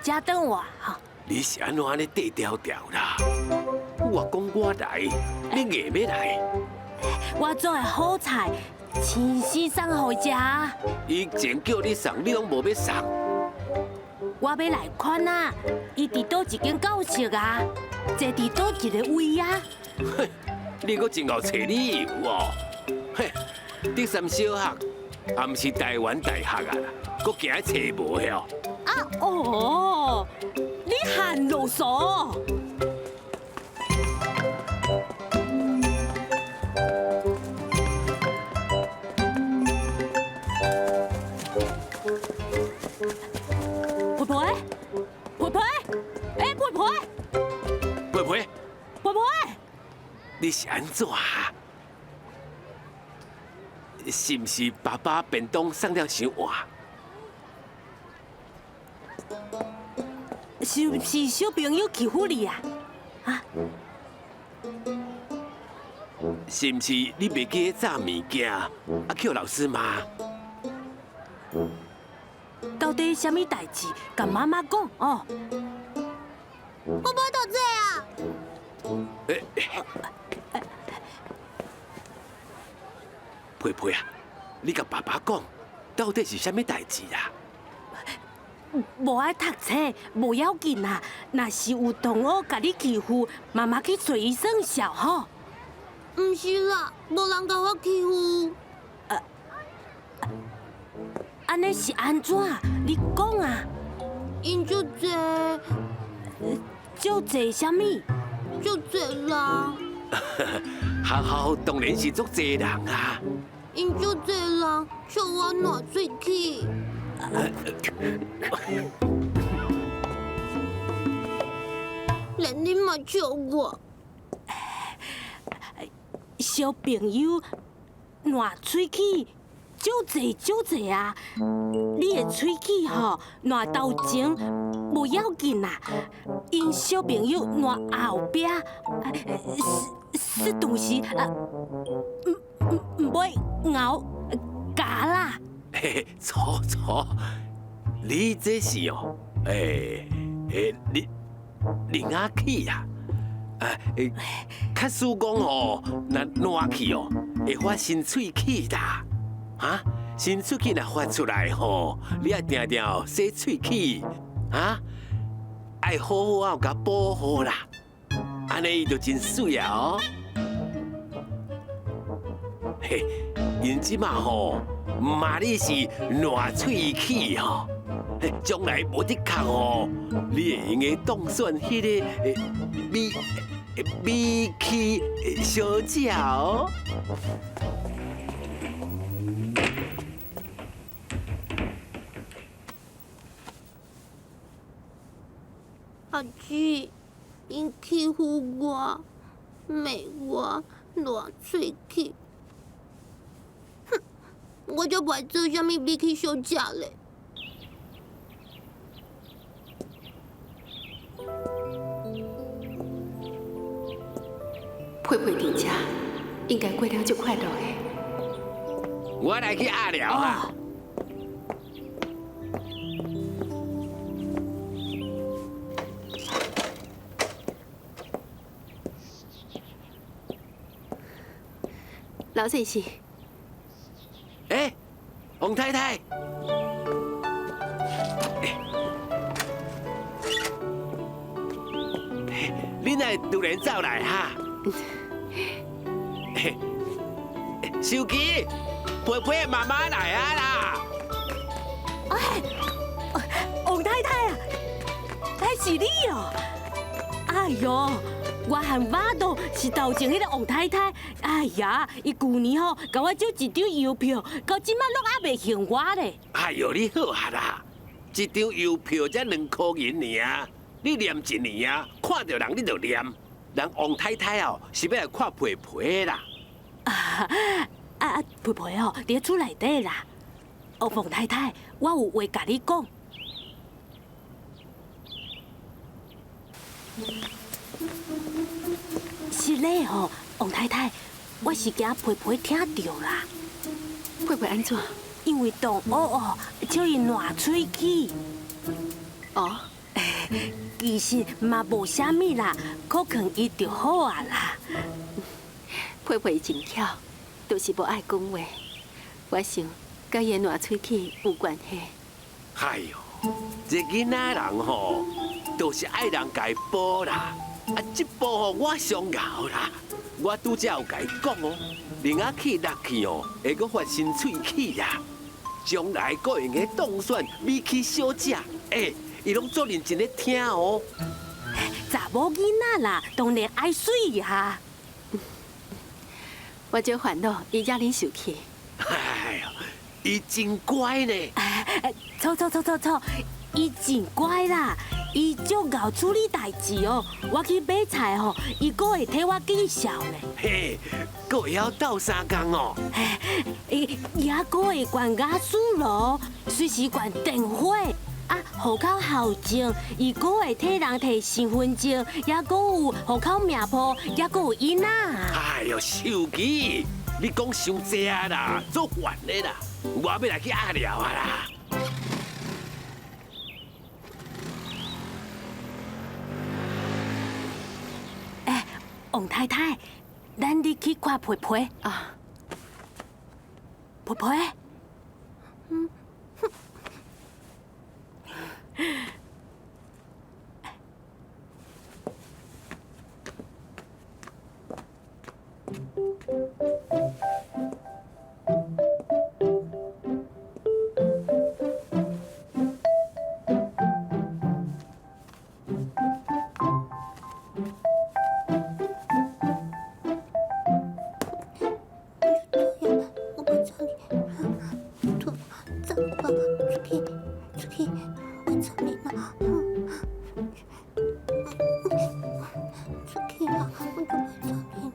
遮等我吼。你是按怎按呢缀条条啦？我講我來，你硬欲來。我煮的好菜，親身送予伊食。以前叫你送，你攏無欲送。我欲來看啊，伊佇佗一間教室啊？坐佇佗一个位啊？哼，你閣真𠢕揣理由哦。嘿，德三小學，也毋是台灣大學啊啦，閣驚揣無哦。啊哦，你很囉嗦。婆婆，婆婆，欸，婆婆，婆婆，婆婆，你是按怎啊？是毋是爸爸便當送了傷晚？是毋是小朋友欺負你啊？啊？是毋是你袂記得炸物件，啊叫老師罵？到底啥物代誌？共媽媽講哦。我無讀冊啊！欸，佩佩啊，你共爸爸講，到底是啥物代誌啊？無愛讀冊，無要緊啊。若是有同學共你欺負，媽媽去揣伊算數吼。毋是啦，無人共我欺負。按呢是按怎？你講啊。𪜶足濟。足濟啥物？足濟人。學校當然是足濟人啊。𪜶足濟人，笑我爛喙齒。連恁嘛笑我。小朋友爛喙齒，足濟足濟啊！你的喙齒吼爛頭前無要緊啦，𪜶小朋友爛後壁，適當時啊，毋袂𠢕咬啦。嘿，錯錯，你這是哦，欸欸，你獰仔齒啊！啊，假使講哦，若爛去哦，會發新喙齒啦。哈，新喙齒若發出來吼，你愛定定洗喙齒，啊，愛好好仔共保護啦，按呢伊就真媠啊哦。嘿，𪜶這馬吼，罵你是爛喙齒吼，將來無的確吼，你會用得當選彼個美美齒小姐哦。阿姊，𪜶欺負我，罵我爛喙齒，哼，我才袂做啥物美齒小姐咧。佩佩佇遮，應該過了足快樂的。我來去壓療啊！老先生。欸，王太太。你哪會突然走來哈？秀琪，佩佩的媽媽來啊啦！哎，王太太啊，彼是你哦！哎喲，我和馬道是頭前彼个王太太。哎呀，伊舊年吼，共我借一張郵票，到這馬攏猶未還我咧。哎喲，你好啊啦，一張郵票才2箍銀爾，你念一年啊，看著人你就念。人王太太哦，是欲來看佩佩啦。啊啊！佩佩哦，佇厝內底啦。王太太，我有話共你講。是咧吼，王太太，我是驚佩佩聽著啦。佩佩按怎？因為同學哦，笑伊爛喙齒。哦。其實嘛無啥物啦，苦勸伊就好啊啦。佩佩真巧，就是無愛講話。我想佮伊的爛喙齒有關係。哎喲，這囡仔人吼，就是愛人共伊補啦。啊，這步吼我上𠢕啦。我拄才有共伊講哦，奶仔齒落去哦，會閣發新喙齒呀。將來閣會用得當選米奇小姐，欸，伊攏足認真咧聽哦。查某囡仔啦，當然愛媠呀。我足煩惱，伊遮爾受氣。哎喲，伊真乖呢。錯錯錯錯錯，伊真乖啦，伊足𠢕處理代誌哦。我去買菜吼，伊閣會替我介紹呢。嘿，閣會曉鬥相共哦。伊也閣會關瓦斯爐，隨時關電火。啊，戶口號證，伊閣會替人提身份證，也閣有戶口名簿，也閣有囡仔。哎喲，手機，你講傷濟啊啦，足煩的啦，我欲來去壓料啊啦。欸，王太太，咱入去看佩佩啊，佩佩。嗯。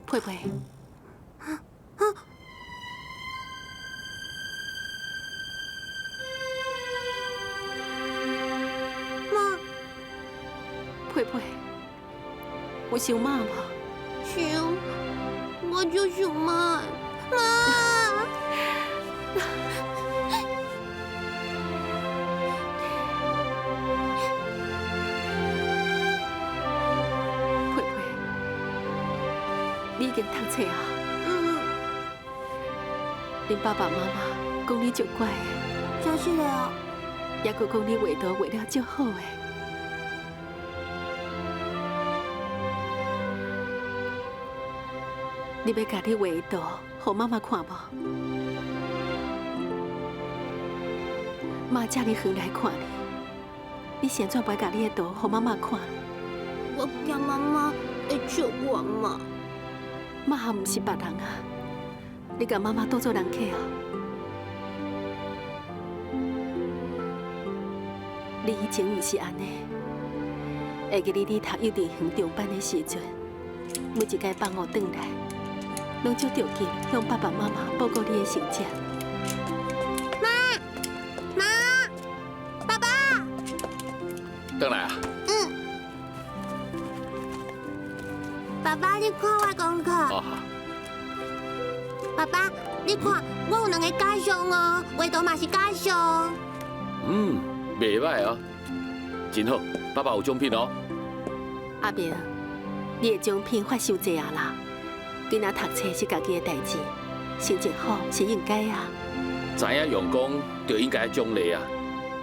佩佩，媽，佩佩，有想媽無？想，我就想媽，媽。佩佩，你已經讀冊啊？嗯。恁爸爸媽媽講你足乖的。真是的啊。猶閣講你畫圖畫了足好的。你欲共你畫圖，予媽媽看無？媽遮爾遠來看你，你是按怎袂共你的圖予媽媽看？我驚媽媽會笑我嘛。媽毋是別人啊，你共媽媽當做人客哦。你以前毋是按呢，會記得你讀幼稚園中班的時陣，每一擺放學轉來，攏足著急向爸爸媽媽報告你的成績。媽，媽，爸爸，轉來啊！嗯。爸爸，你看我功課。哦。爸爸，你看，我有兩个假相哦，畫圖嘛是假相。嗯，袂䆀哦，真好，爸爸有獎品哦。阿明，你的獎品發傷濟啊啦！囡仔讀冊是家己的代誌，成績好是應該啊。知影用功就應該獎勵啊！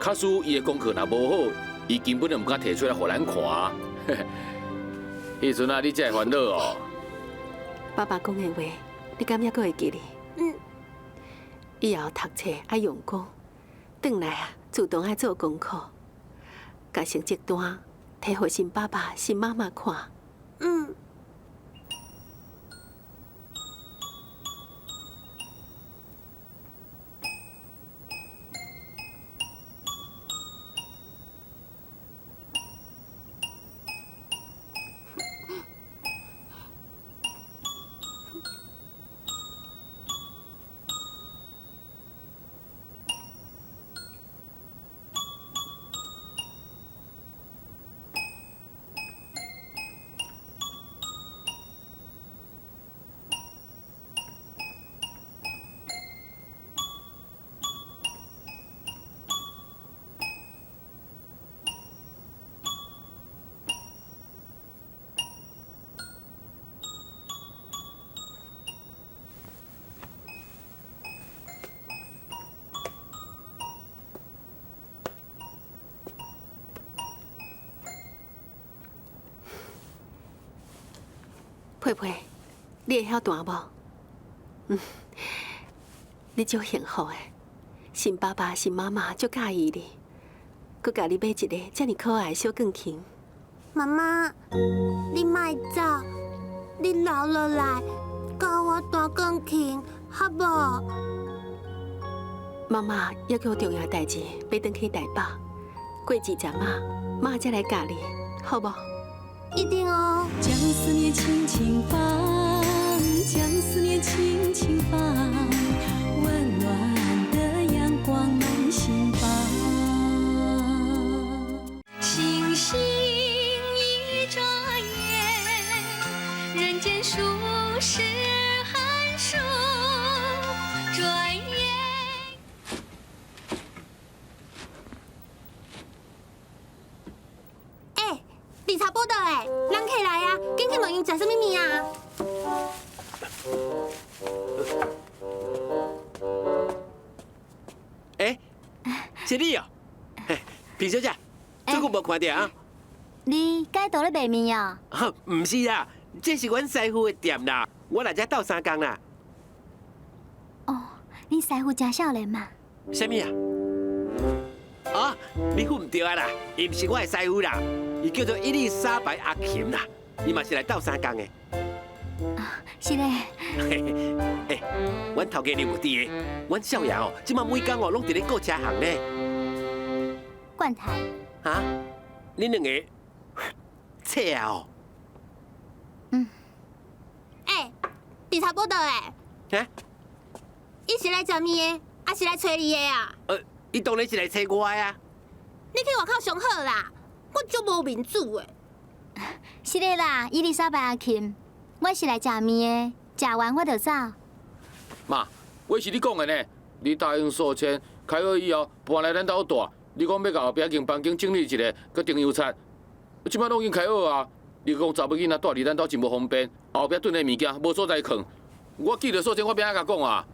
假使伊的功課若無好，伊根本就毋敢提出來予咱看啊。彼陣啊，你才會煩惱哦。爸爸講的話，你敢猶閣會記得？嗯。以後讀冊愛用功，轉來啊，主動愛做功課，共成績單提予新爸爸、新媽媽看。嗯。佩佩，你會曉彈無？嗯，你足幸福的，新爸爸、新媽媽足佮意你，閣共你買一个遮爾可愛的小鋼琴。媽媽，你莫走，你留落來教我彈鋼琴，好無？媽媽猶閣有重要代誌，欲轉去台北，過一陣仔，媽才來教你，好無？一定哦。將思念輕輕放，將思念輕輕放，溫暖的陽光滿心房。星星一眨眼，人間數十寒暑，轉眼。欸，綠茶報道欸，人客來啊，緊去問𪜶食啥物麵啊？欸，是你哦，嘿，平小姐，這久無看著啊？你該倒咧賣麵哦？毋是啦，這是阮師傅的店啦，我來遮鬥相共啦。哦，恁師傅誠少年嘛？啥物啊？哦，你分毋著啊啦，伊毋是我的師傅啦，伊叫做伊麗莎白阿琴啦，伊嘛是來鬥相共的。啊，是咧。欸，阮頭家你有佇的，阮少爺哦，這馬每工哦攏佇咧顧車行咧。冠台。哈？恁兩個冊啊哦？嗯。欸，綠茶報道欸。哈？伊是來食麵的，還是來揣你的啊？伊當然是來揣我的啊！你去外口上好啦，我足無面子的。是的啦，伊麗莎白阿琴，我是來食麵的，食完我就走。媽，話是你講的呢，你答應素千開學以後搬來咱兜住，你講欲共後壁間房間整理一下，閣重油漆。這擺攏已經開好啊！你講查某囡仔蹛佇咱兜真無方便，後壁囤的物件無所在囥。我記著素千，我欲按怎共講啊？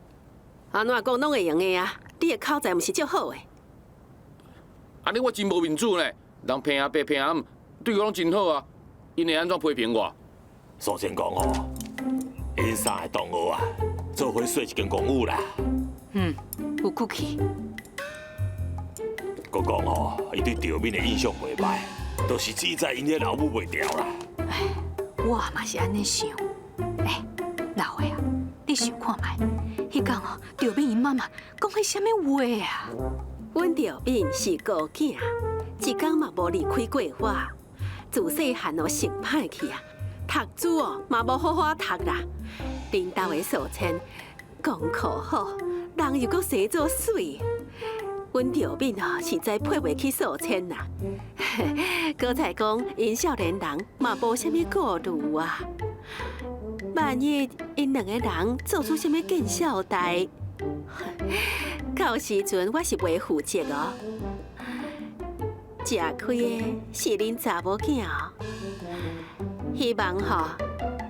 按怎講攏會用的啊！你的口才毋是足好的。按呢我真無面子呢，人彭阿伯、彭阿姆對我攏真好啊，𪜶會按怎批評我？素千講哦，𪜶三个同學啊，做伙稅一間公寓啦。嗯，有骨氣。閣講哦，伊對趙敏的印象袂䆀，就是志在𪜶的老母袂牢啦。哎，我嘛是按呢想。欸，老的啊，你想看覓？彼工哦，趙敏𪜶媽媽講彼啥物話啊？阮趙敏是孤囝，一工嘛無離開過我。自細漢哦，性歹去啊，讀書哦嘛無好好讀啦。恁兜的素千功課好，人又閣生做媠。阮趙敏哦，實在配袂起素千啦。閣再講，𪜶少年人嘛無啥物顧慮啊。萬一𪜶兩個人做出啥物見笑代，到時陣我是袂負責哦。食虧的是恁查某囝哦。希望吼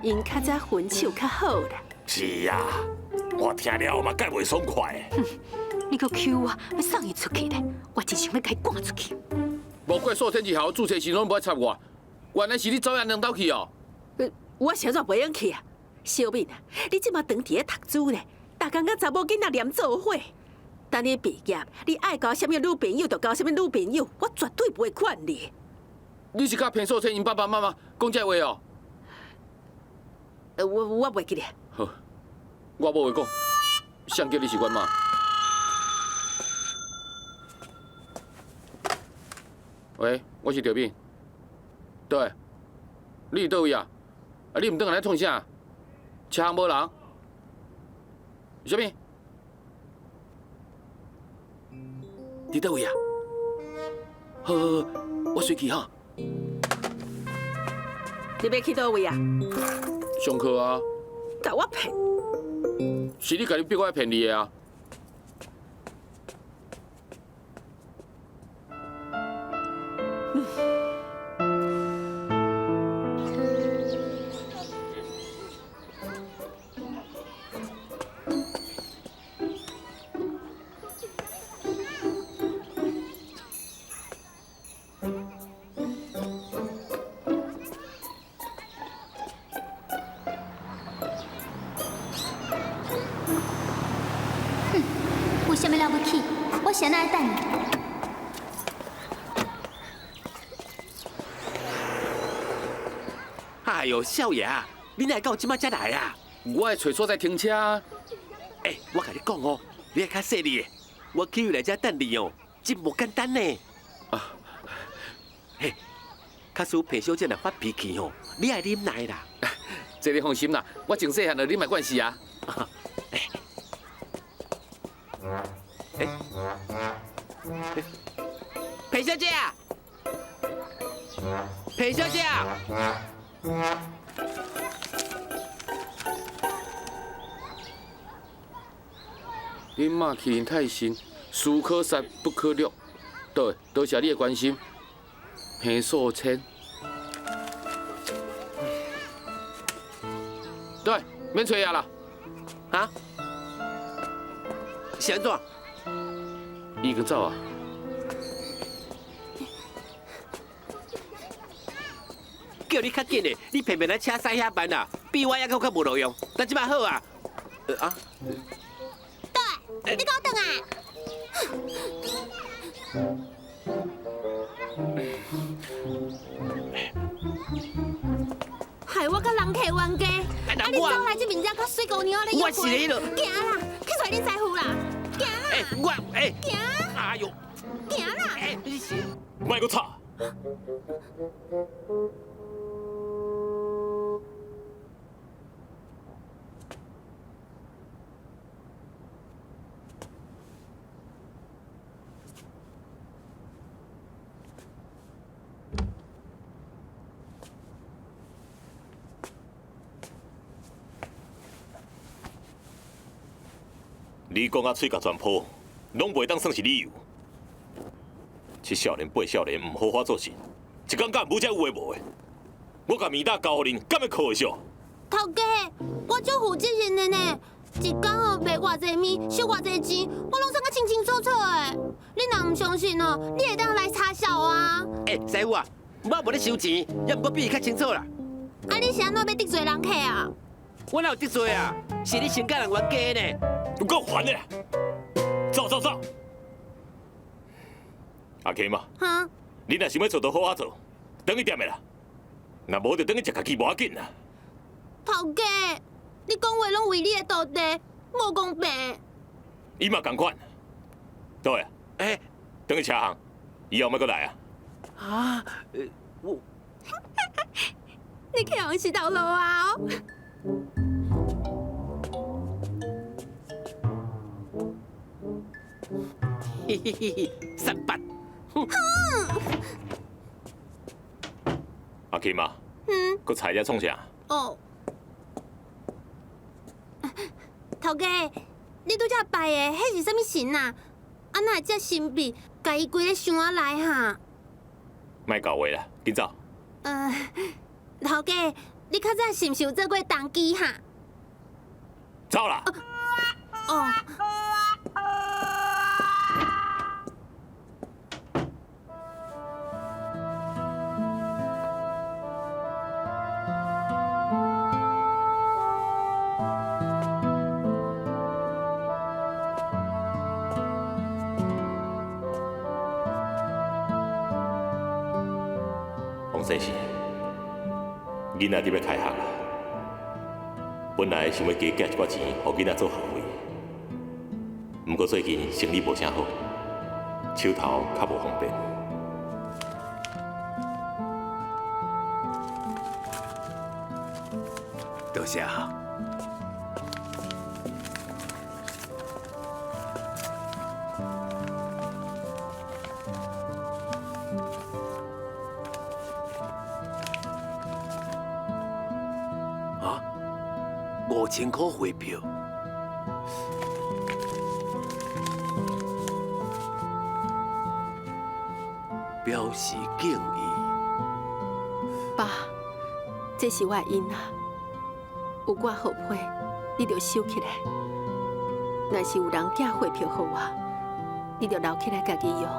，𪜶較早分手較好啦。是啊，我聽了嘛蓋袂爽快。你閣抾我，欲送伊出去咧，我真想欲共伊趕出去。無怪素千日後註冊時攏無愛插我，原來是你走𪜶兩兜去哦。我啥怎袂用去啊？小敏啊，你這馬當佇咧讀書呢，逐工佮查某囡仔黏做伙。等你畢業，你愛交啥物女朋友就交啥物女朋友，我絕對袂管你。你是佮彭素千𪜶爸爸媽媽講這話哦？我袂記得。好，我無話講，誰叫你是阮媽？喂，我是趙敏。對，你佇佗位啊？啊，你毋轉來創啥？車行無人？啥物？佇佗位啊？好，好，好，我隨去哈。你欲去佗位啊？上課啊！共我騙？是你家己逼我騙你的啊！了不起，我是按怎愛等你？哎呦，少爺啊，你哪會到這擺才來啊？我會揣所在停車啊。欸，我共你講哦，你愛較細膩的，我去來遮等你哦，真無簡單呢。啊，嘿，假使彭小姐若發脾氣吼，你愛忍耐啦。這你放心啦，我從細漢就你嘛慣勢啊。欸，彭小姐啊，彭小姐啊。恁妈欺人太甚，士可杀不可辱。对，多谢你的关心，彭素芊。对，免揣啊啦。啊？是按怎？伊已经走啊。叫你较紧的，你偏偏来车驶遐慢啊，比我还阁较无路用。但这摆好啊，啊。对，你给我转来。害我佮人客冤家，啊你走来这面才较媠姑娘咧我是咧彼落。行啦，去揣恁师傅啦，行啦。欸，我欸。行。哎呦。行啦。欸，你是。莫阁吵。你讲甲喙角全破，拢袂当算是理由。七少年八少年，毋好好做事，一工到晚舞这有的无的。我共面搭交予恁，敢会可惜？头家，我足负责任的呢，一工哦卖偌济面，收偌济钱，我拢算甲清清楚楚的。你若毋相信哦，你会当来查账啊。欸，师傅啊，我无咧收钱，也毋过比伊较清楚啦。啊，你是按怎欲得罪人客啊？我哪有得罪啊？是你先共人冤家呢。有够烦的啦！走走走。阿琴啊，哈？你若想欲做，就好好做，转去店的啦。若无就转去食家己无要紧啦。头家，你讲话拢为你的徒弟，无公平。伊嘛仝款。对啊。欸，转去车行，以后莫阁来啊。啊，我。你去予人洗头路啊？嘿嘿嘿嘿，三八。阿琴啊，嗯，阁菜遮创啥？哦，头家，你拄才拜的，彼是啥物神啊？啊，哪会遮神秘，共伊规个箱仔内哈？莫搞话啦，紧走。头家，你较早是毋是有做过童乩哈？走啦。哦。王先生，囡仔伫欲开学啦，本来想欲加寄一寡钱，予囡仔做学费，毋过最近生理无啥好，手头较无方便。多谢哈。啊，5000块汇票。表示敬意。爸，这是我的囡仔，有挂号批，你就收起来。若是有人寄汇票予我，你就留起来家己用。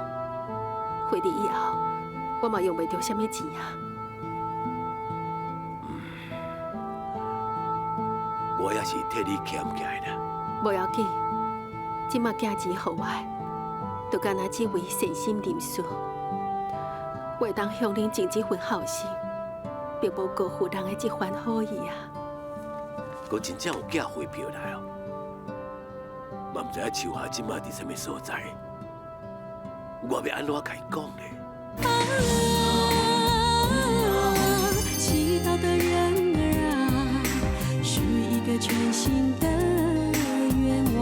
回去以后，我嘛用袂著啥物钱啊。我也是替你俭起来啦。无要紧，這馬寄錢予我的，就干焦這位善心人士，我會當向恁盡這份孝心，並無辜負人的這番好意啊！閣真正有寄匯票來哦，嘛毋知影秋霞這馬佇啥物所在，我欲按怎共伊講呢？啊，祈禱的人兒啊，許一個全新的願望。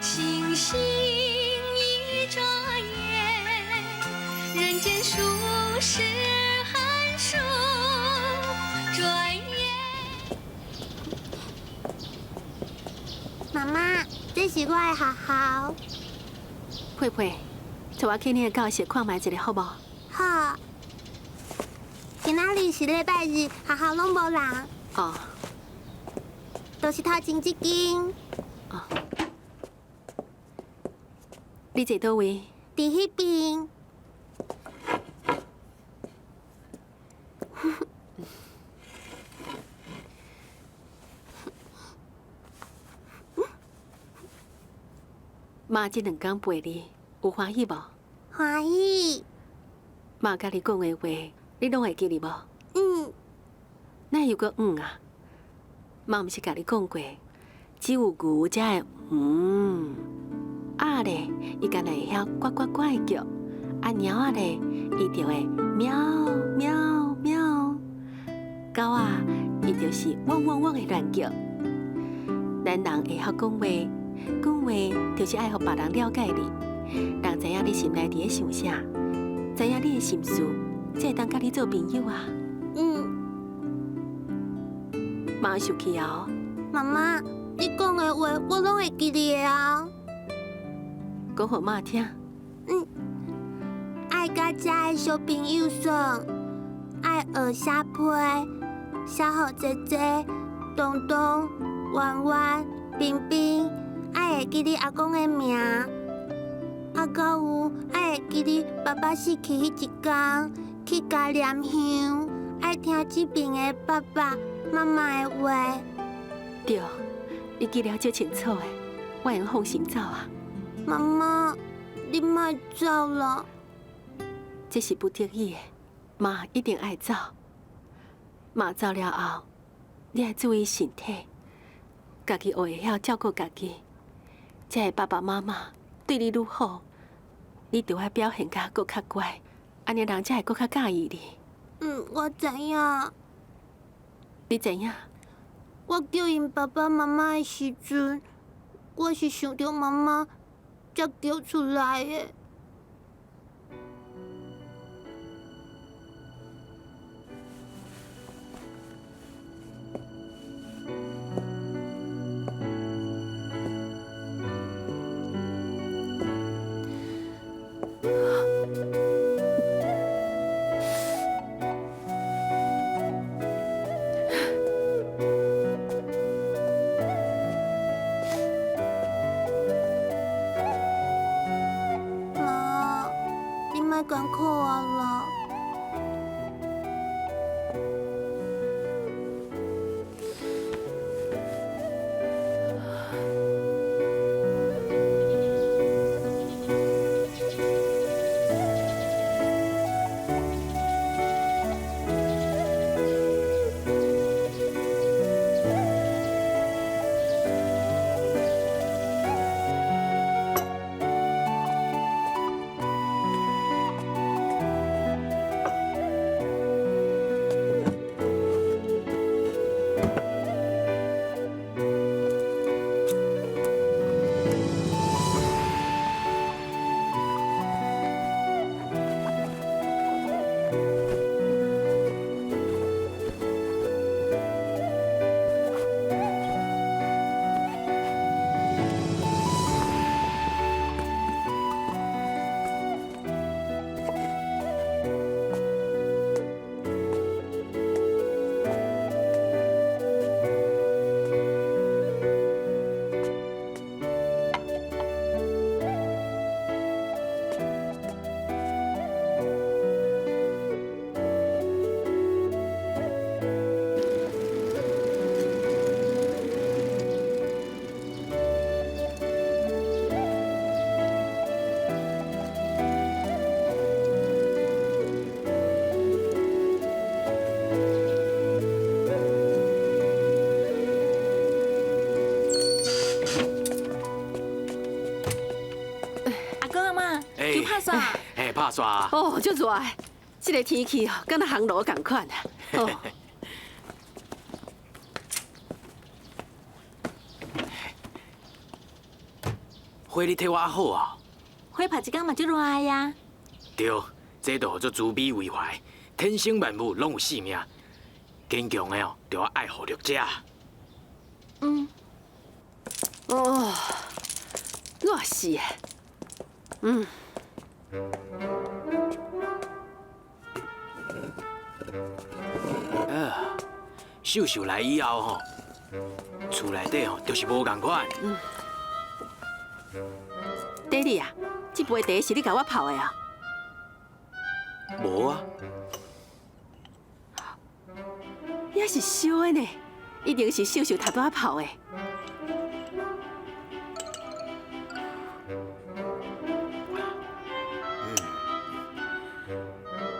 星星一眨眼，人間數十寒暑，轉眼。媽媽，這是我的學校。佩佩，帶我去你的教室看覓一下好無？好。今仔日是禮拜日，學校攏無人。哦。就是頭前這間。哦。你坐佗位？佇彼邊。媽這兩工陪你，有歡喜無？歡喜。媽佮你講的話，你攏會記得無？嗯。哪會又閣嗯啊？媽毋是共你講過，只有牛才會嗯。鴨咧，伊干焦會曉呱呱呱的叫；啊，貓仔咧，伊就會喵喵喵。狗仔，伊就是汪汪汪的亂叫。咱人會曉講話，講話就是愛予別人了解你，人知影你心內佇咧想啥，知影你的心事，才會當佮你做朋友啊。嗯。媽受氣哦。媽媽，你講的話我攏會記得的啊。講予媽聽。嗯。愛佮遮的小朋友耍，愛學寫批，寫予姐姐、東東、彎彎、冰冰，愛會記得阿公的名。啊，閣有愛會記得爸爸死去彼一工去加念香，愛聽這邊的爸爸媽媽的話。對，你記了足清楚的，我會放心走啊。媽媽，你莫走啦。這是不得已的，媽一定愛走。媽走了後，你愛注意身體，家己學會曉照顧家己。這个爸爸媽媽對你愈好，你就愛表現甲閣較乖，按呢人才會閣較佮意你。嗯，我知影。你知影？我叫𪜶爸爸媽媽的時陣，我是想著媽媽才叫出來的。媽，你莫艱苦啊啦。拍煞。嘿，拍煞。哦，足热的，這个天氣哦，敢若烘爐仝款啊。哦。火你替我好啊。火拍一工嘛足熱的呀。對，這就號做慈悲為懷，天生萬物攏有性命，堅強的哦，就要愛護弱者。嗯。哦，熱死的。嗯。啊，秀秀來以後吼，厝內底吼就是無仝款。嗯。弟弟啊，這杯茶是你共我泡的啊？無啊。也是燒的呢，一定是秀秀頭拄仔泡的。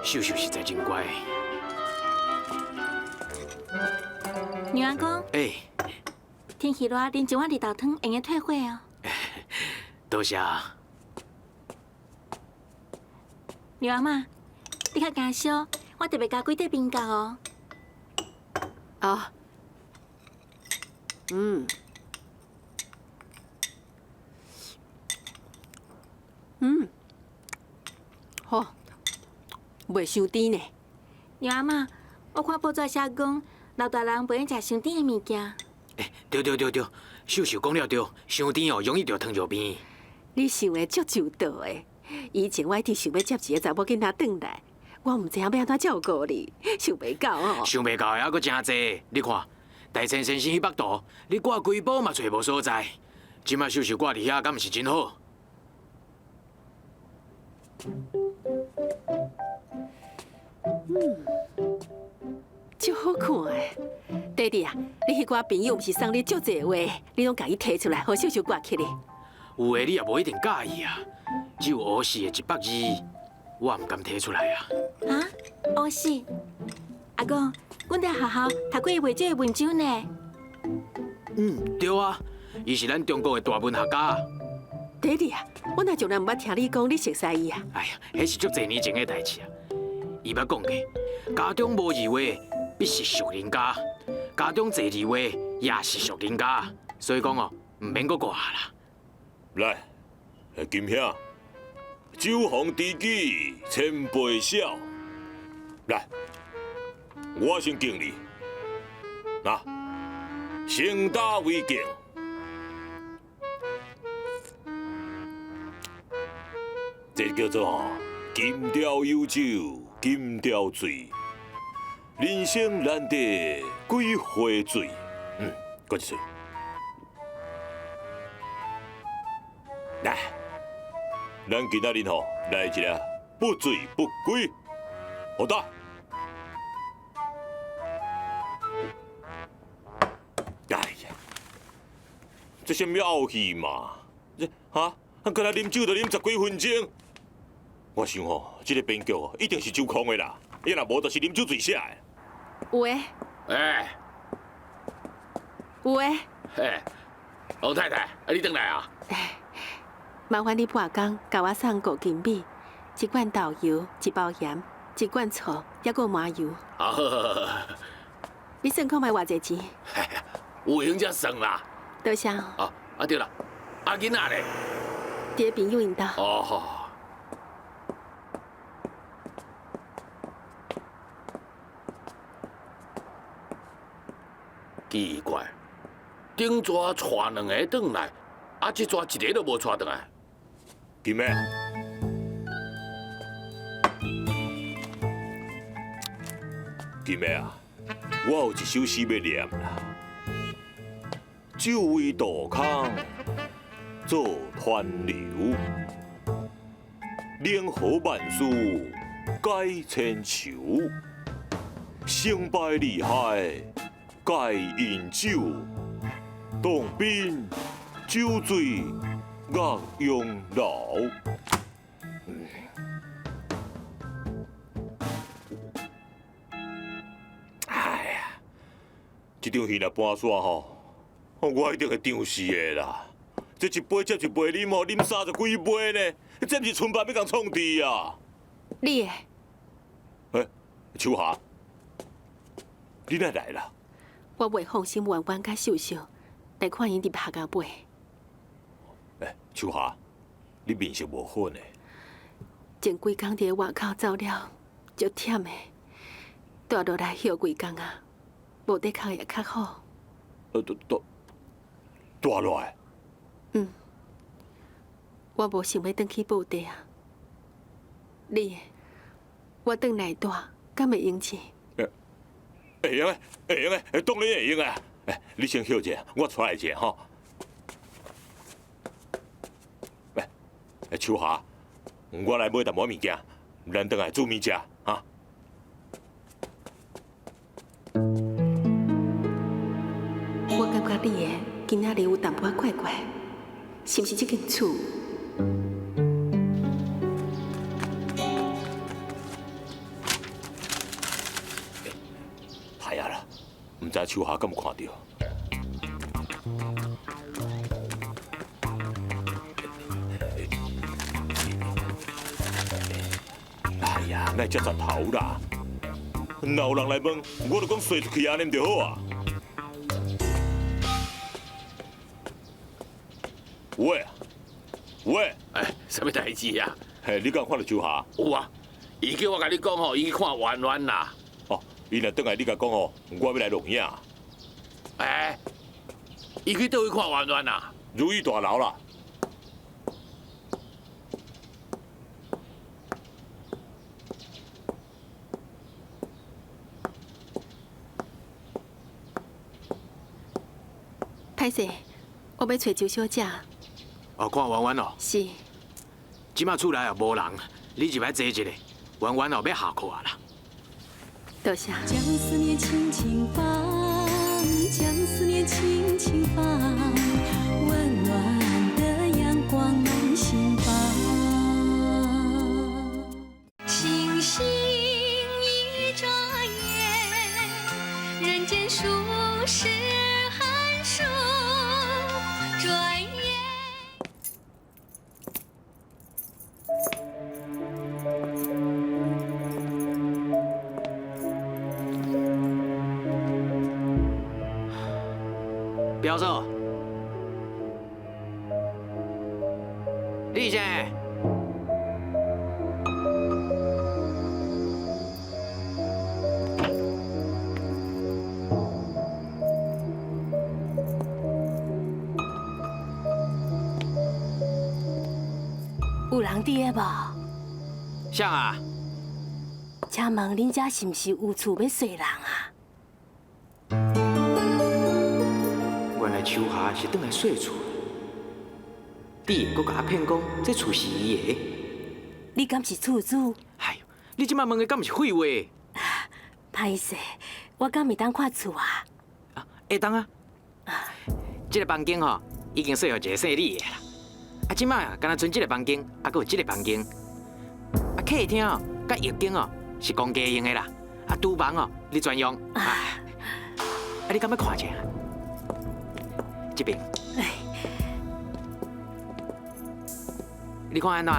秀秀實在真乖。娘阿公。欸。天氣熱，啉一碗綠豆湯會用退火哦。多謝。娘阿媽，你較驚燒，我特別加幾塊冰角哦。哦。嗯。嗯。好。袂傷甜呢。娘阿媽，我看報紙寫講，老大人袂用食傷甜的物件。欸，對對對對，秀秀講了對，傷甜哦，容易得糖尿病。你想的足周到的。以前我一直想欲接一个查某囡仔轉來，我毋知影欲按怎照顧你，想袂到哦。想袂到的猶閣誠濟，你看，大千先生彼幅圖，你掛規晡嘛揣無所在。這擺秀秀掛佇遐，敢毋是真好？嗯，足好看的。弟弟啊，你彼寡朋友毋是送你足濟話，你攏共伊提出來，予秀秀掛起咧。有的你也無一定佮意啊，只有烏四的120，我毋敢提出來啊。啊，烏四，阿公，阮佇學校讀過伊袂少的文章呢。嗯，對啊，伊是咱中國的大文學家。弟弟啊，我哪從來毋捌聽你講你熟似伊啊。哎呀，彼是足濟年前的代誌啊。伊捌講過，家中無字畫，必是俗人家；家中濟字畫，也是俗人家。所以講哦，毋免閣掛啦。來，金兄，酒逢知己千杯少。來，我先敬你。來，成打為敬。這叫做金雕有酒金雕醉，人生難得幾回醉。嗯，閣一喙。來，咱今仔日吼來一个不醉不歸，好打。哎呀，這啥物漚戲嘛？這哈，敢若啉酒就啉十幾分鐘。我想吼，這個編劇哦，一定是酒空的啦，伊若無就是啉酒醉寫的。有的。欸。有的。嘿，王太太，啊你轉來啊？欸，麻煩你半工共我送五斤米，一罐豆油，一包鹽，一罐醋，抑閣麻油。好，好，好，好。你算看覓偌濟錢？有閒才算啦。多謝。哦，啊對啦，啊囡仔咧？佇朋友𪜶兜。哦。奇怪，頂逝帶兩个轉來，啊，這逝一个都無帶轉來。金妹，金妹啊，我有一首詩欲念啦。酒為杜空做湍流，冷河萬事解千愁，成敗利害皆因酒，當兵酒醉岳陽樓。哎呀，這場戲若搬煞吼，我一定會漲死的啦！這這一杯接一杯啉吼，啉三十幾杯呢，這毋是春爸欲共創治啊？你的。欸，秋霞，你哪來啦？我袂放心圓圓佮秀秀，來看𪜶入學校尾。欸，秋霞，你面色無好呢。前幾工佇外口走了，足忝的，蹛落來歇幾工啊，無的確會較好。蹛落來？嗯，我無想欲轉去布袋啊。你，我轉來蹛，敢會用錢？會用的，會用的，當然會用啊！欸，你先歇者，我出來一下吼。欸，秋霞，我來買淡薄仔物件，咱轉來煮麵食，哈。我感覺你的今仔日有淡薄仔怪怪，是毋是這間厝？歹啊啦，毋知秋霞敢有看著？哎呀，哪會遮雜頭啦？若有人來問，我就講踅出去按呢毋就好啊？喂，喂，哎，啥物代誌啊？嘿，你敢有看著秋霞？有啊，伊叫我共你講吼，伊去看圓圓啦。哦，伊若轉來，你共講吼，我欲來錄影。欸，伊去佗位看圓圓啊？如意大樓啦。歹勢，我欲揣周小姐。哦，看圓圓哦。是。這馬厝內也無人，你入來坐一下，圓圓哦欲下課啊啦。多謝。將思念輕輕放，將思念輕輕放，溫暖的陽光滿心房。星星一眨眼，人間數十寒暑，轉眼。表嫂，你是？有人佇个無？誰啊？請問恁遮是毋是有厝欲稅人啊？原來秋霞是轉來稅厝，你會閣共我騙講這厝是伊的？你敢是厝主？哎喲，你這擺問的敢毋是廢話？歹勢，我敢會當看厝啊？會當啊。這个房間吼，已經稅予一个姓李的啦。啊，這擺敢若賰這个房間，啊，閣有這个房間。啊，客廳哦，佮浴間哦，是公家用的啦。啊，廚房哦，你專用。啊，你敢欲看一下？這邊。你看按怎？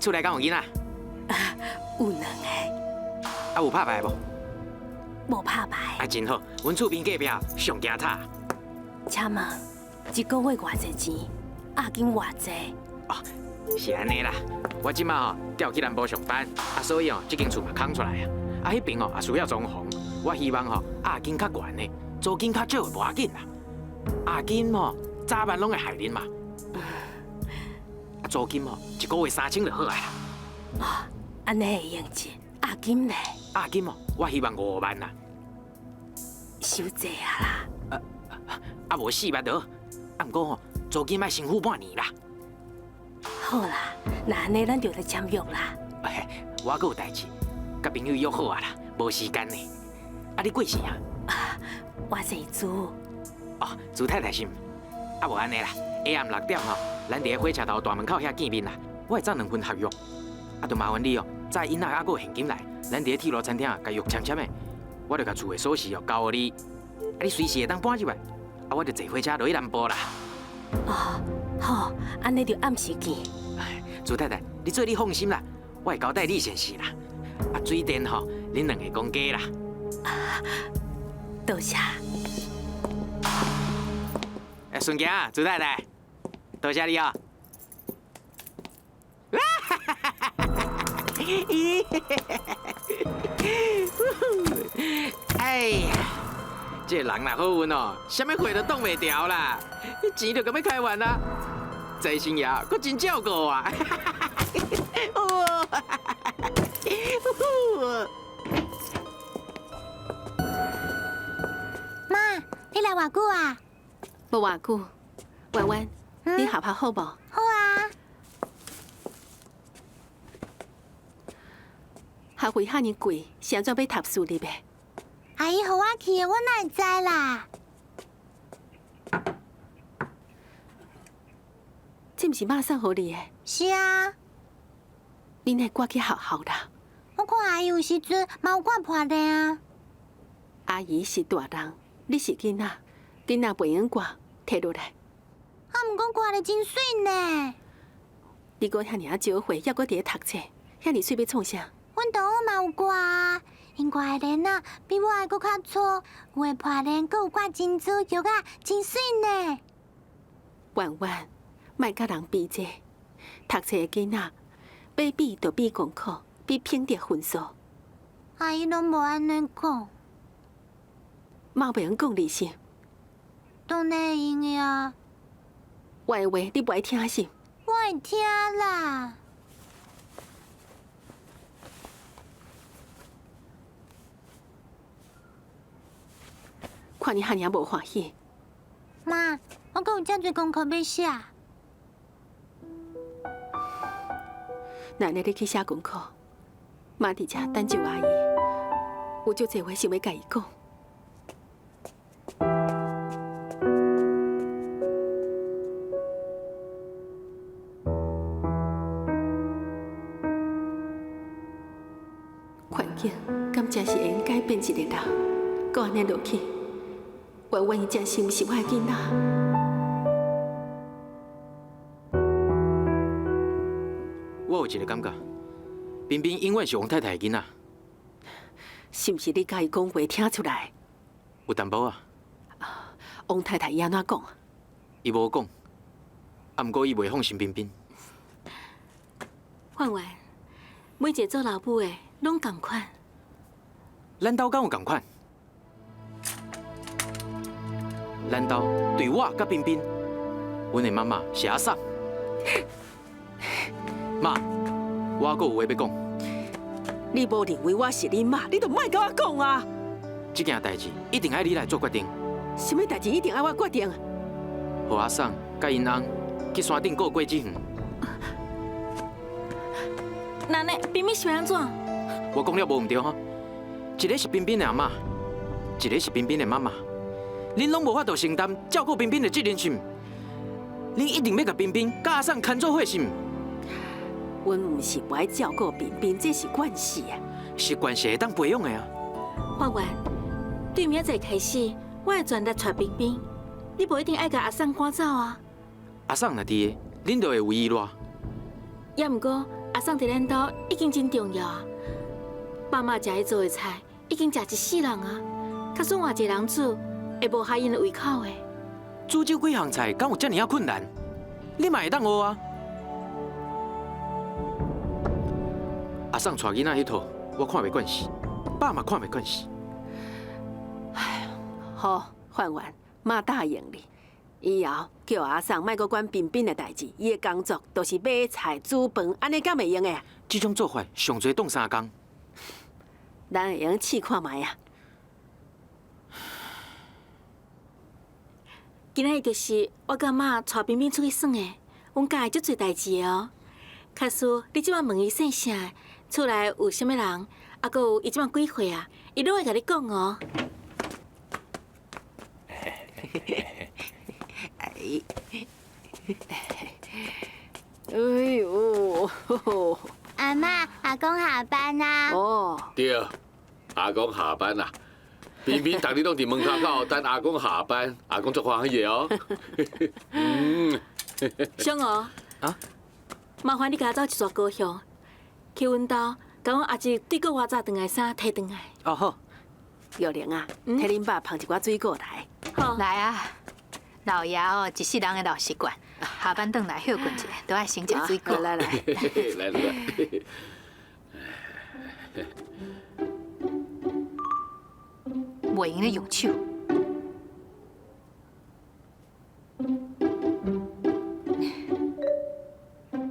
厝內敢有囡仔？有兩個。啊，有拍牌無？無拍牌。啊，真好，阮厝邊隔壁上驚塔。請問一个月偌濟錢？押金偌濟？哦，是按呢啦。我這馬吼調去南部上班，啊，所以哦，這間厝嘛空出來啊。啊，彼邊哦也需要裝潢，我希望吼押金較懸的，租金較少的無要緊啦。押金吼早晚攏會害恁嘛。啊，租金吼一个月3000就好啊啦。哦，按呢會用者，押金呢？押金哦，我希望5萬啦。傷濟啊啦！啊，無4萬就好。啊，毋過吼，租金愛先付半年啦。好啦，那按呢咱就來簽約啦。我閣有代誌，佮朋友約好啊啦，無時間呢。啊，你貴姓啊？我姓朱。哦，朱太太是毋？啊，無按呢啦，下暗6點吼，咱佇火車頭大門口遐見面啦。我會走2份合約，啊，就麻煩你哦，載囡仔猶閣有現金來，咱佇咧鐵路餐廳共約簽簽的，我就共厝的鎖匙哦交予你，啊，你隨時會當搬入來。啊，我就坐火車落去南部啦。哦，好，按呢就暗時見。朱太太，你做你放心啦，我會交代李先生啦。啊，水電吼，恁兩个講價啦。多謝。哎，順行，朱太太，多謝你哦。哎呀，這個人若好運哦，啥物貨都擋袂牢啦，錢就共欲開完啦，財神爺閣真照顧啊！媽，你來偌久啊？無偌久，婉婉，你學校好無？好啊。學費遐爾貴，是按怎欲讀私立的？阿姨予我去的，我哪會知啦？這毋是媽送予你的？是啊。你哪會掛去學校啦？我看阿姨有時陣嘛有掛破鏈啊。阿姨是大人，你是囡仔，囡仔袂用掛，提落來。啊，毋過掛得真媠呢。你閣遐爾仔少歲，猶閣佇咧讀冊，遐爾媠欲創啥？阮同學嘛有掛啊，𪜶掛的鏈仔比我的閣較粗，有的破鏈閣有掛珍珠玉仔，真媠呢。婉婉，莫佮人比這，讀冊的囡仔，欲比就比功課，比品德分數。阿姨攏無按呢講。媽袂用講你是？當然會用的啊。我的話你無愛聽是？我會聽啦。看你遐爾無歡喜。媽，我閣有遮濟功課欲寫。那按呢你去寫功課，媽佇遮等周阿姨，有足濟話想欲共伊講。環境敢真是會用改變一個人？閣按呢落去，婉婉伊真是毋是我的囡仔？我有一個感覺，彬彬永遠是王太太的囡仔。是毋是你共伊講話聽出來？有淡薄仔。王太太伊按怎講？伊無講，啊，毋過伊袂放心彬彬。婉婉，每一個做老母的攏仝款。咱兜敢有仝款？咱兜對我佮彬彬，阮的媽媽是阿嫂。媽，我閣有話欲講。你無認為我是你媽，你就莫共我講啊！這件代誌一定愛你來做決定。啥物代誌一定愛我決定？予阿嫂佮𪜶翁去山頂過果子園。那呢，彬彬是欲按怎？我講了無毋對吼？一个是彬彬的阿嬤，一个是彬彬的媽媽，恁攏無法度承擔照顧彬彬的責任是毋？恁一定欲共彬彬佮阿嫂牽做伙是毋？阮毋是無愛照顧彬彬，這是關係啊。是關係會當培養的啊。婉婉，對明仔載開始，我會全力帶彬彬，你無一定愛共阿嫂趕走啊。阿嫂若佇，恁就會有依賴。也毋過，阿嫂佇咱兜已經真重要啊。爸媽食伊做的菜，已經食一世人啊。假使換一個人煮，會無合𪜶的胃口的。煮這幾項菜，敢有遮爾仔困難？你嘛會當學啊。阿嫂帶囡仔彼套，我看袂慣勢，爸嘛看袂慣勢。唉，好，婉婉，媽答應你，以後叫阿嫂莫閣管彬彬的代誌，伊的工作就是買菜煮飯，按呢敢會用的？這種做法上濟擋三工。咱會用試看覓啊！今仔日就是我佮媽帶彬彬出去耍的，阮教伊足濟代誌的哦。假使你這擺問伊姓啥，厝內有啥物人，啊，閣有伊這擺幾歲啊，伊攏會共你講哦。哎喲！阿嬤，阿公下班啊？哦。對，阿公下班啦。平平逐日攏佇門跤口等阿公下班，阿公足歡喜的哦。嗯。小娥。啊？麻煩你共我走一撮高雄，去阮兜，共阮阿姊對國外早轉來衫提轉來。哦好，玉玲啊，替恁爸捧一寡水果來。好。來啊，老爺哦，一世人的老習慣，下班轉來歇睏一下，都愛先食水果。來來來來。袂用咧用手。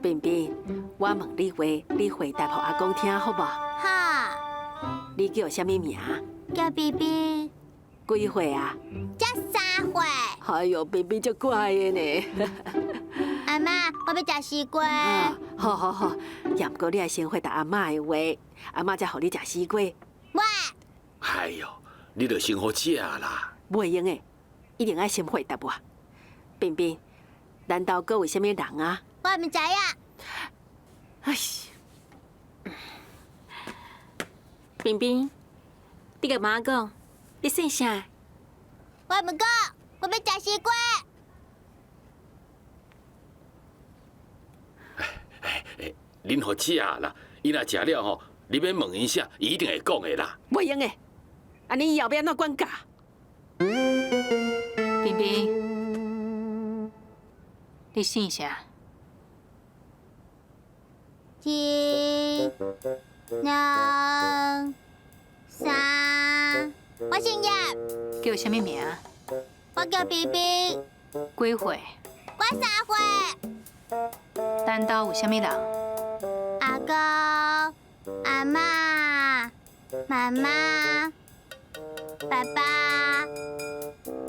冰冰，我問你話，你回答予阿公聽好無？好。你叫啥物名？叫冰冰。幾歲啊？才3歲。哎喲，冰冰足乖的呢。阿嬤，我欲食西瓜。好好好，也毋過你愛先回答阿嬤的話，阿嬤才予你食西瓜。喂。哎喲，你著先予食啦。袂用的，一定愛先回答我。冰冰，咱兜閣有啥物人啊？我毋知影。哎，冰冰，你共媽講，你姓啥？我毋講，我欲食西瓜。哎，恁予食啦，伊若食了吼，你欲問伊啥，伊一定會講的啦。袂用的，按呢以後欲按怎管教？冰冰，你姓啥？一、兩、三，我姓葉。叫啥物名？我叫冰冰。幾歲？我3歲。咱兜有啥物人？阿公、阿嬤、媽媽、爸爸。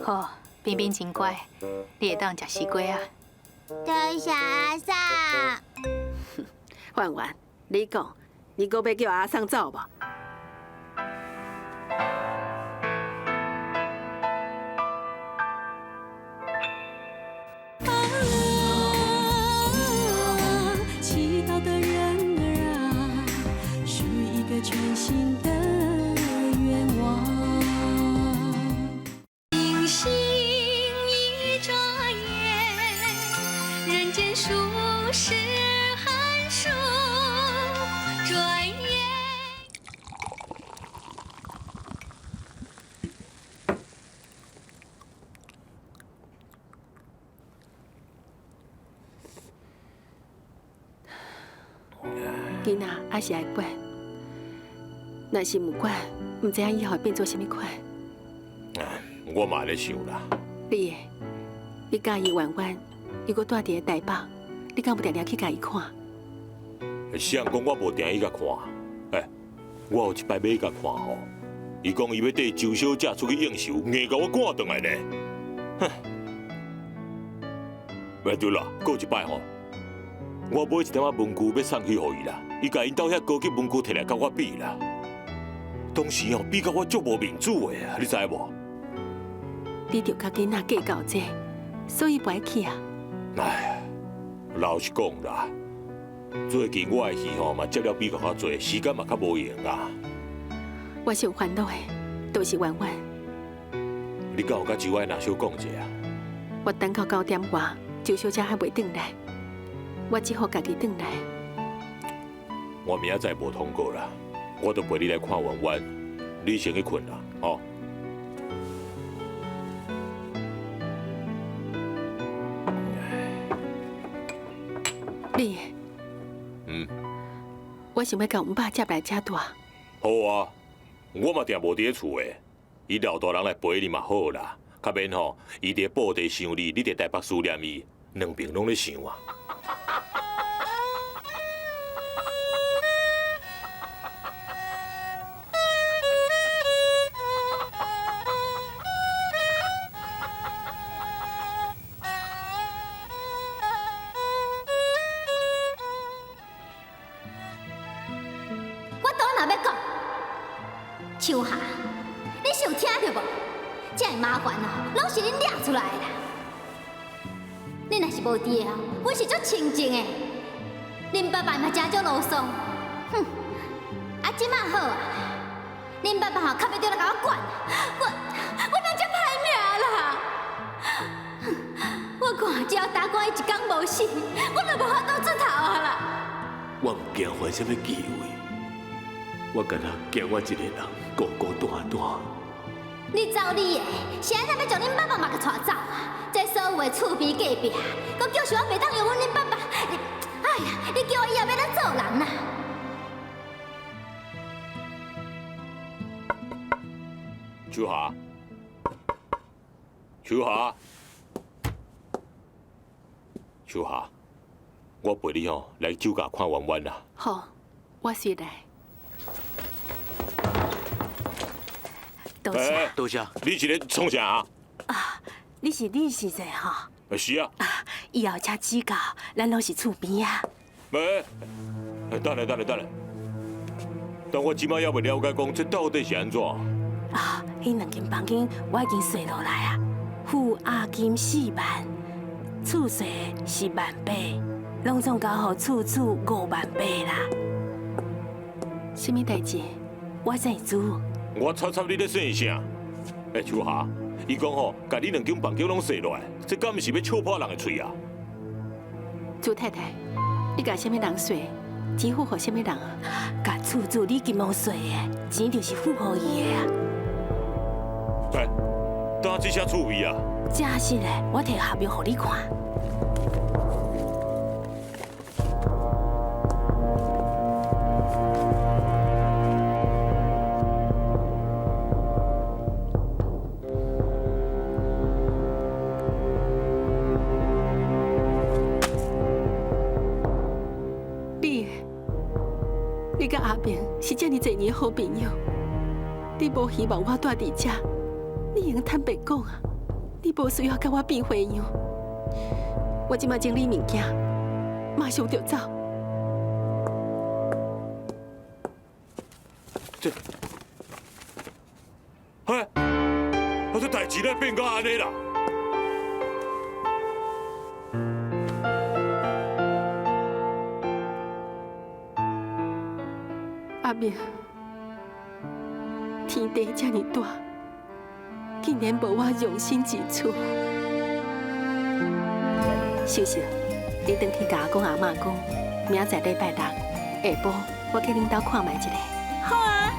好，冰冰真乖，你會當食西瓜啊。多謝阿嫂。婉婉，你講，你閣欲叫阿桑走無？啊，祈禱的人兒啊，許一個全新的願望。星星一眨眼，人間數十寒暑，轉眼。囡仔還是愛管，若是毋管，毋知影以後會變做啥物款。我嘛咧想啦。你的，你佮意婉婉，伊閣住佇咧台北，你敢有定定去共伊看？誰人講我無定去共看？欸，我有一擺欲去共看吼，伊講伊欲綴周小姐出去應酬，硬共我趕轉來呢。哼！欸對啦，閣有一擺吼，我買一點仔文具欲送去予伊啦，伊共𪜶兜遐高級文具摕來共我比啦。當時吼比甲我足無面子的啊，你知無？你著佮囡仔計較這，所以袂去啊。唉，老實講啦，最近我的戲吼嘛接了比較較濟，時間嘛較無閒啊。我上煩惱的，就是婉婉。你敢有佮周愛娜小講者啊？我等到9點外，周小姐還袂轉來，我只好家己轉來。我明仔載無通告啦，我就陪你來看婉婉，你先去睏啦，吼。你，嗯，我想欲共阮爸接來遮住。好啊，我嘛定無佇咧厝的，伊老大人來陪你嘛好啦，較免吼，伊佇布袋想你，你佇台北思念伊，兩邊攏咧想啊。我倒若欲講，秋霞，你是有聽著無？這个麻煩啊，攏是恁惹出來的啦。你若是無佇的啊，阮是足清靜的。恁爸爸嘛誠少囉嗦，哼！啊，這馬好啊，恁爸爸吼较袂著来共我管，我哪遮歹命啦！我看只要大官伊一工無死，我就無法度出頭啊啦！我毋驚犯啥物忌諱，我干焦驚我一个人孤孤單單。你走你的，是按怎欲將恁爸爸嘛共帶走啊？這所有的厝邊隔壁，閣叫想我袂當容忍恁爸爸。你，哎呀，你叫我以後欲按怎做人啊？秋霞，秋霞，秋霞，我陪你吼來酒窖看圓圓啦。好，我隨來。多謝，多謝。你是咧創啥啊？啊，你是李先生吼？是啊。啊，以後請指教，咱攏是厝邊啊。欸，等下，等下，等下。但我這擺猶未了解，講這到底是按怎？啊，彼兩間房間我已經算落來啊，付押金4萬，厝稅是1.8萬，攏總交予厝主5.8萬啦。啥物代誌？我姓朱。我猜猜你咧算啥？欸，秋霞，伊講吼，共你兩間房間攏踅落來，這敢毋是欲笑破人的喙啊？朱太太，你共啥物人算？錢付予啥物人啊？共厝主李金毛算的，錢就是付予伊的啊。欸，敢這寫趣味啊？真實的，我提合約予你看。你佮阿明是遮爾濟年好朋友，你無希望我住佇遮，你會用坦白講啊！你無需要共我變花樣。我這馬整理物件，馬上就走。這，嘿，啊這代誌哪變到按呢啦？阿明，天地遮爾大，竟然無我容身之處。秀秀，你轉去共阿公阿嬤講，明仔載禮拜六下晡，我去恁兜看覓一下。好啊。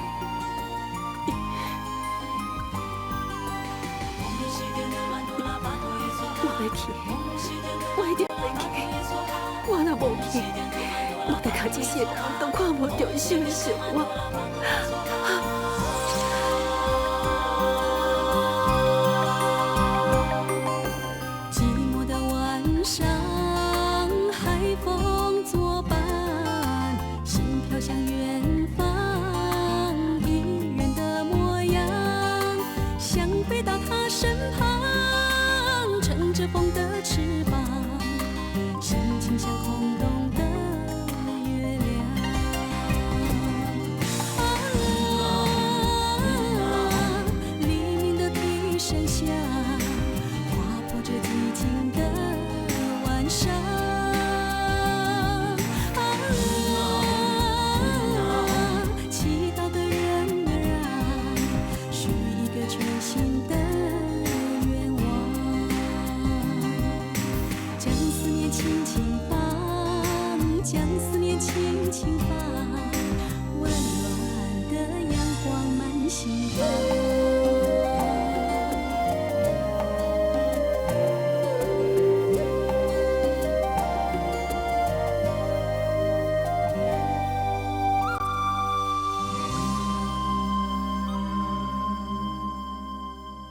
我欲去，我一定欲去。我若無去，我就共這世人都看無著秀秀我。寂寞的晚上，海風作伴，心飄向遠方，一人的模樣，想飛到他身旁，乘著風的翅膀，心情像空洞的月亮。啊，黎明的笛聲響，劃破這寂靜的晚上。啊，祈禱的人兒啊，許一個全新的願望，將思念輕